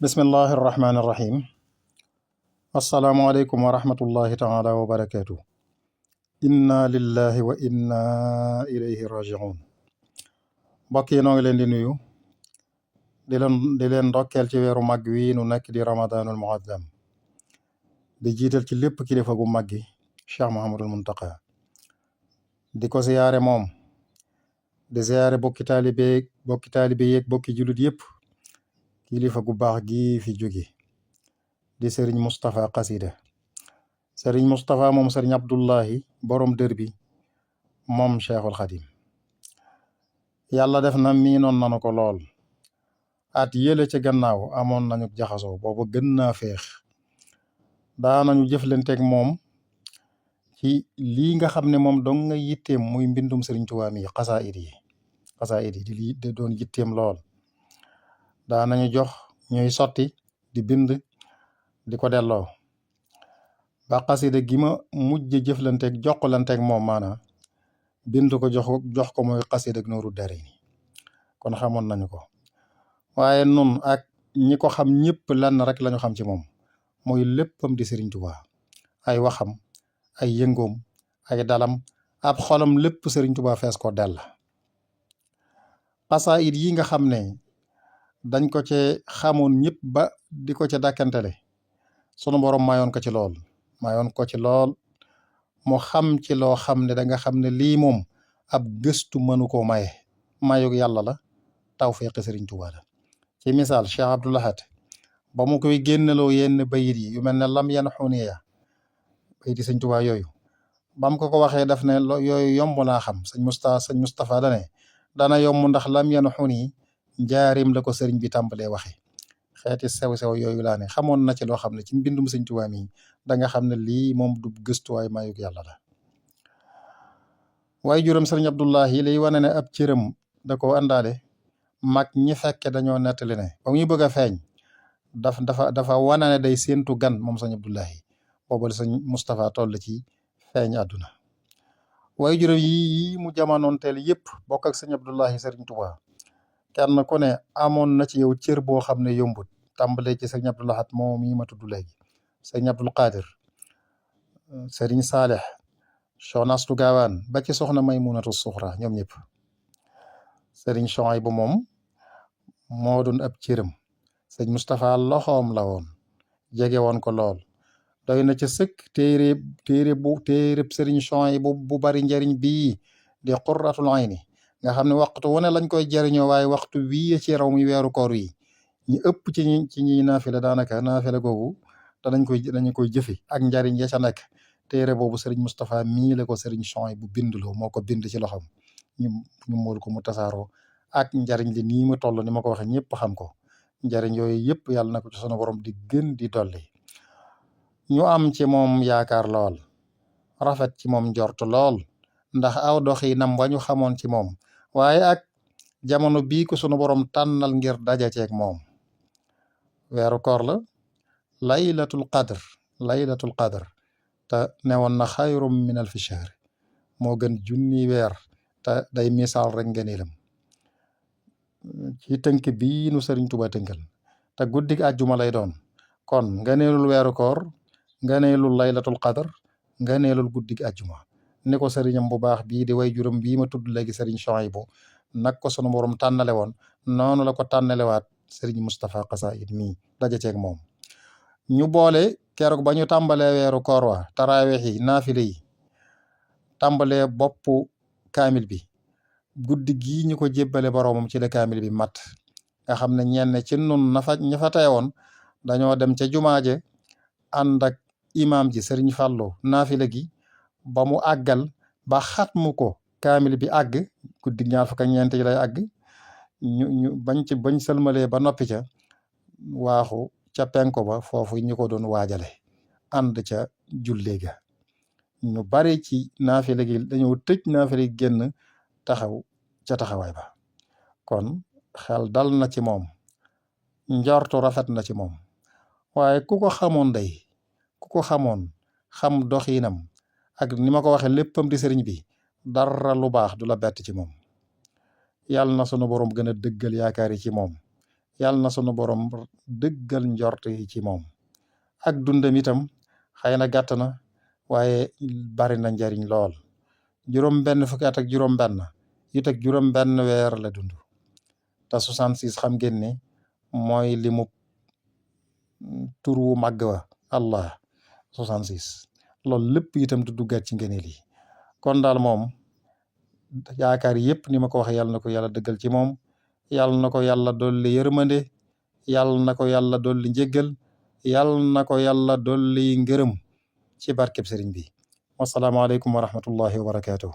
bismillahi irrahmani irrahim assalaamualeykum wa rahmatullahi taala wa barakatuh. inna lillahi wa inna ilayhi rajiun. mbokk yi noo ngi leen di nuyu di leen ndokkeel ci weeru mag wi nu nekk di ramadanul muazzam di jiital ci lépp kilifa gu mag gi Cheikh Mouhamadul Muntaqa di ko ziyaare moom di ziyaare bokki taalibe yeeg bokki julit yëpp kilifa gu baax gi fi jóge di sëriñ Moustapha Xasida sëriñ Moustapha moom sëriñ Abdullahi borom dër bi moom Cheikhul Xadim. yàlla def na miinoon nanu ko lool at yële ca gannaaw amoon nañu jaxasoo boobu gën naa féex daanañu jëflanteeg moom ci lii nga xam ne moom dong nga yitteem muy mbindum sëriñ Tuubaa mi xasaayid yi di lii de doon yitteem lool daanañu jox ñuy sotti di bind di ko delloo ba xasida gi ma mujj jëflanteeg jokkalanteeg moom maanaam bind ko jox ko muy xasida ak Nooru Daarayni kon xamoon nañu ko waaye nun ak ñi ko xam ñëpp lenn rek lañu xam ci moom muy léppam di Sëriñ Tuubaa ay waxam ay yëngoom ay dalam ab xolam lépp Sëriñ Tuubaa fees ko dell. xasaayid yi nga xam ne dañ ko ci xamoon ñëpp ba di ko ci dàkkantele sunu borom mayoon ko ci lool mu xam ci loo xam ne danga xam ne lii moom ab gëstu mënu koo mayug yàlla la tawfeex Sëriñ Tuubaa la. ci misaal Cheikh Abdoul Ahad ba mu koy génneloo yenn bayit yi yu mel ne lam yan xuniya bayit yi Sëriñ Tuubaa yooyu bam ko waxee daf ne yooyu yomb naa xam sëñ Moustapha dana yomb ndax lam yan xuni njaarim la ko sëriñ bi tàmbalee waxe xeeti sew-sew yooyu laa ne xamoon na ci loo xam ne ci mbindum Sëriñ Tuubaa mi danga xam ne lii moom du gëstuwaay mayug yàlla la. waaye juróom sëriñ Abdullahi lay wane ne ab cëram da ko àndaale mag ñi fekke dañoo nettali ne ba muy bëgg a feeñ dafa wane ne day séentu gan moom sëriñ Abdullahi boobu la sëriñ Moustapha toll ci feeñ àdduna. waaye juróom yi mu jamonoon teel yëpp bokk ak sëriñ Abdullahi sëriñ Tuubaa kenn ku ne amoon na ci yow cër boo xam ne yombut tàmbalee ci sëriñ Abdul Ahad moom mii ma tudd léegi sëriñ Abdul Qadir sëriñ Saalix soxna Astu Gaawaan ba ci soxna Maymunatu Suxra ñoom ñëpp sëriñ Suhaybu moom moo doon ab cëram sëriñ Moustapha loxoom la woon jege woon ko lool doy na ci sëkk téereb sëriñ Suhaybu bu bari njariñ bii di Qurratul Ayni nga xam ne waxtu wu ne lañ koy jariñoo waaye waxtu wii ci raw mi weeru koor yi ñu ëpp ci ñi naafila daanaka naafila googu dañu koy jëfi ak njariñ ya ca nekk téere boobu sëriñ Moustapha mii la ko sëriñ Suhaybu bindloo moo ko bind ci loxoom ñu mool ko mu tasaaroo ak njariñ li nii mu toll ni ma ko waxee ñëpp xam ko njariñ yooyu yëpp yàlla na ko ci sunu borom di gën di dolli. ñu am ci moom yaakaar lool rafet ci moom njort lool ndax aw doxinam wa ñu xamoon ci moom waaye ak jamono bii ko sunu borom tànnal ngir daja ceeg moom. weeru koor la laylatul qadr te newoon na xayrum min alfi shahr moo gën junni weer te day misaal rek ngëneelam ci tënk bii nu Sëriñ Tuubaa tënkal te guddig àjjuma lay doon kon ngëneelul weeru koor ngëneelul laylatul qadr ngëneelul guddig àjjuma ni ko sëriñam bu baax bii di way juróom bii ma tudd léegi sëriñ Suhaybu nag ko sunu borom tànnale woon noonu la ko tànnalewaat sëriñ Moustapha Xasaayid mii daja ceeg moom. ñu boole keroog ba ñu tàmbalee weeru koor wa taraweex yi naafile yi tàmbalee boppu kaamil bi guddi gii ñu ko jébbale boroomam ci la kaamil bi mat nga xam ne ñenn ci nun ña fa teewoon dañoo dem ca jumaaje ànd ak imaam ji sëriñ Fàllu naafile gi ba mu àggal ba xatmu ko kaamil bi àgg guddi ñaar fukk ak ñeent yi lay àgg ñu bañ sëlmalee ba noppi ca waaxu ca penko ba foofu ñu ko doon waajale ànd ca jullee ga ñu bari ci naafile gi dañoo tëj naafile gi génn taxaw ca taxawaay ba kon xel dal na ci moom njortu rafet na ci moom waaye ku ko xamoon xam doxiinam ak ni ma ko waxee léppam di sëriñ bi dara lu baax du la bett ci moom. yàlla na sunu borom gën a dëggal yaakaar yi ci moom yàlla na sunu borom dëggal njort yi ci moom. ak dundam itam xëy na gàtt na waaye bari na njariñ lool. juróom benn fukki at ak juróom benn yu teg juróom benn weer la dund te 66 xam ngeen ne mooy limu tur wu màgg wa Allah 66 loolu lépp itam du duggaat ci ngëneel yi. kon daal moom yaakaar yëpp ni ma ko waxee yàlla na ko yàlla dëggal ci moom, yàlla na ko yàlla dolli yërmande, yàlla na ko yàlla dolli njéggal, yàlla na ko yàlla dolli ngërëm ci barkeb sëriñ bi. wasalaamaaleykum wa rahmatullahi wa barakaatuh.